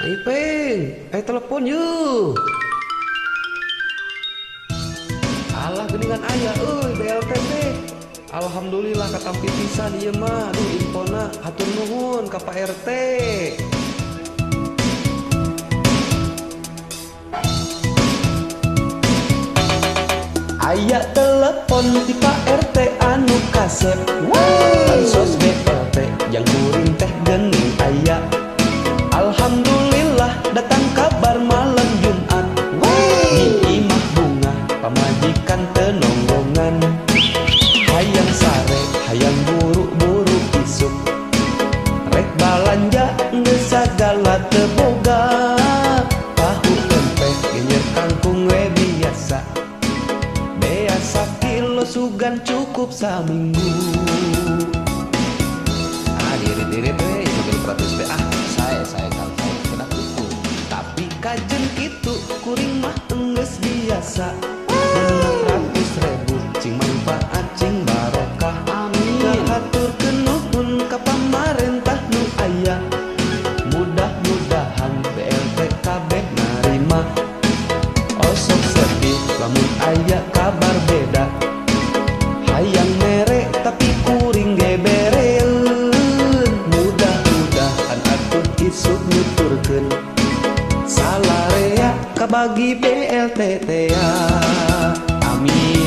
Ayo Peng, ayo telepon yuk. Alah geningan aya euy BLT teh. Alhamdulillah katampi pisan ieu mah. Aduh infona hatur nuhun ka Pak RT. Aya telepon ti Pak RT anu kasep. Bansos BLT jang kuring teh geuning aya. Alhamdulillah datang kabar malam Jumat. Di imah bunga pamajikan teu nonggongan. Hayang sare, hayang buru-buru isuk. Rek balanja geus sagala teu boga. Tahu tempe genjer kangkung we biasa. Bea sakilo sugan cukup saminggu. Ah diirit-irit we 300 be ah saya kan saya kena cukup. Tapi kajen kitu kuring mah enggeus biasa. 600.000 cing manfaat cing barokah. Amin. Ngahaturkeun nuhun ka pamarentah nu aya. Mudah-mudahan BLT kabeh narima. Osok sedih lamun aya kabar beda. Hayang mere tapi kuring ge bereun. Mudah-mudahan atuh isuk nuturkeun. Salarea kabagi BLT tea. Amin.